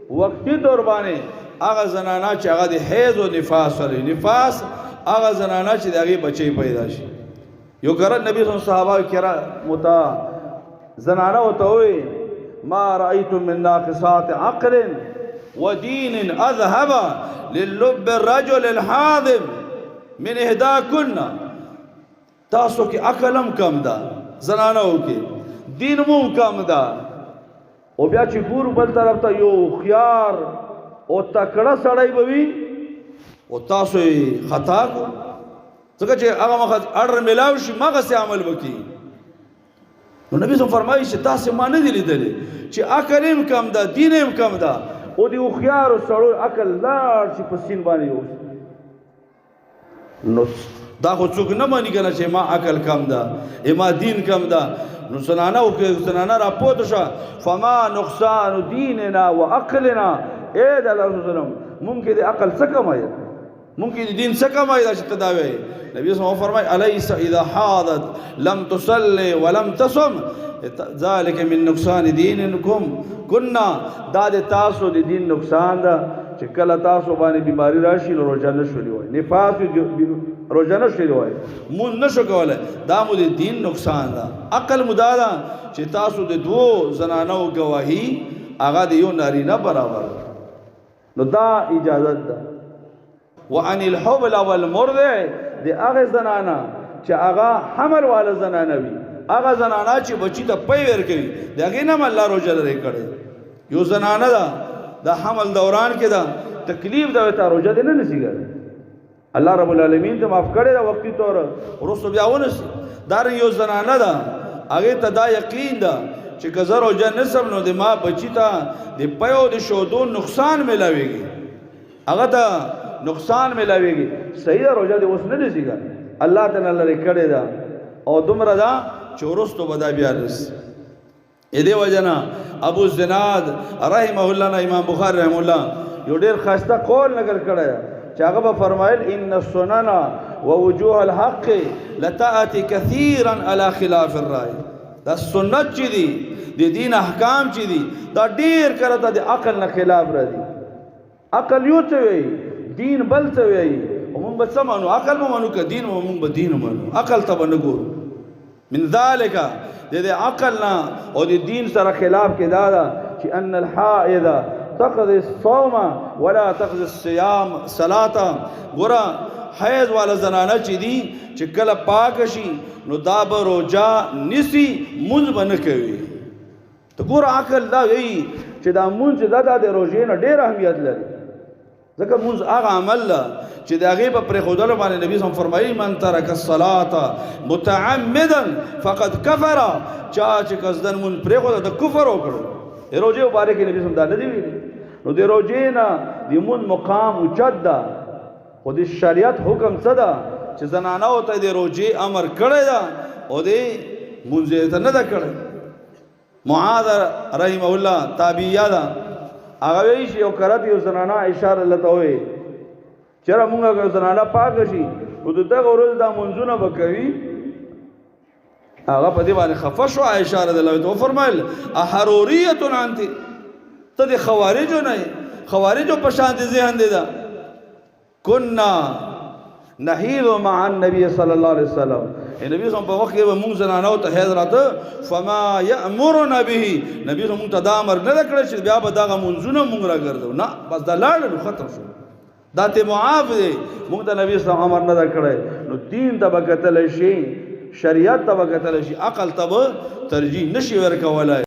وقتی طور باندې هغه زنانه چې هغه د حیض او نفاس ولري، نفاس هغه زنانه چې د هغې بچی پیدا شي. یو کرت نبی صلی الله صحابه کرا متا زنانه ورته ووی ما رأیت من ناقصات عقل ودین اذهب للب الرجل الحاضم من اهداکن. تاسو کې عقل هم کم ده زنانه کې، دین مو کم ده، او بیا چې ګورو بل طرف ته یو خيار او تکړه سړی به وي او تاسو یې خطا کو، ځکه چې هغه مخه اړ ملاو شي مغه سي عمل وکي. نو نبی صلی فرمایي چې تاسو ما نه دي لیدلې چې عقل هم کم ده، دین هم کم ده، او دی هوښیارو سړو عقل لاړ شي په سین باندې اوس. نو دا خو څوک نه مانی کنه چې ما عقل کم ده، ما دین کم ده. نو زنانه او زنانه را پوت شه، فما نقصان دیننا وعقلنا. اے د الله رسول مونږ کې د عقل څه کمای، مونږ کې د دین څه کمای دا چې تداوی. نبی صلی الله علیه وسلم فرمای الیس اذا حاضت لم تصلي ولم تصم ذلك من نقصان دینکم كنا. دا د تاسو د دین نقصان ده چې کله تاسو باندې بیماری راشي نو روژه نه شو نیولی، نفاس روژه نه شو نیولی، مونځ نه شو کولی، دا مو د دین نقصان ده. عقل مو دا ده چې تاسو د دوو زنانو ګواهي هغه د یو نارینه برابر ده، نو دا اجازت ده. وعن الحبل والمرضع، د هغه زنانه چې هغه حمل والا زنانه وي، هغه زنانه چې بچی ته پی ورکوي، د هغې نه هم الله روژه لرې کړې. یو زنانه ده د حمل دوران کې ده، تکلیف ده، ته روژه دې نه نسی ګرځي، الله رب العالمین ته معاف کړی ده وقتي طور، وروسته بیا ونسی. دارنګ یو زنانه ده هغې ته دا یقین ده چې که زه روژه نسم نو د ما بچي ته د پیو د شودو نقصان میلاویږي، هغه ته نقصان میلاویږي. صحیح ده، روژه دې اوس نه نیسي که الله ته نه لرې کړې ده، او دومره ده چې وروسته به دا بیا نیسي. دې وجه نه ابو الزناد رحمه الله نه امام بخاری رحمه الله یو ډېر ښایسته قول نقل کړی چې هغه به فرمایل ان السنن ووجوه الحق لتأتي كثيرا على خلاف الرأي. دا سنت چې دي، د دین احکام چې دي، دا ډېر کله ته د عقل نه خلاف راځي. عقل یو څه وایي، دین بل څه وایي، او مونږ به څه منو؟ عقل به منو که دین؟ مونږ به دین منو، عقل ته به نه ګورو. من ذلك د دې عقل نه او د دین سره خلاف کې دا ده چې ان الحائض تقضي الصوم ولا تقضي الصيام صلاة. ګوره حیض والا زنانه چې دي چې کله پاک شي نو دا به روژه نیسي، مونځ به نه کوي. ته ګوره عقل دا وایي چې دا مونځ دا د روژې نه ډېر اهمیت لري، ځکه مونځ هغه عمل ده چې د هغې په پرېښودلو باندې نبی صلی فرمایي من ترک الصلاة متعمدا فقد کفر. چا چې قصداً مونځ پرېښوده د کفر وکړو. د روژې مبارکې نبی صلی دا نه دی ویلي. نو د روژې نه د مونځ مقام اوچت ده، خو د شریعت حکم څه ده چې زنانو ته د روژې امر کړی ده او د مونځ یې ته نه ده کړی. معاذ رحمه الله تابعیه ده، هغه وایي چې یو کرت یو زنانه عائشه رضی الله ته وایي چېرې مونږ یو زنانه پاکه شي نو د دغه ورځ دا مونځونه به کوي. هغه په دې باندې خفه شو. عائشه رضی الله عنها وفرمایل احروریة انت، ته د خوارجو نه یې، خوارجو په شان دې ذهن دی ده. كنا نحيض مع النبي صلى الله عليه وسلم، نبی صلی په وخت کې به مونږ زنانو ته حیض راته، فما یامرنا به، نبی صلی مونږ ته دا امر نه کړی چې بیا به دغه مونځونه مونږ راګرځو، نه، بس دا لاړل ختم شو، دا ته معاف دی، مونږ ته نبی صلی امر نه کړی. نو دین ته به کتلی شي، شریعت ته به کتلی شي، عقل ته به ترجیح نشي ورکولای.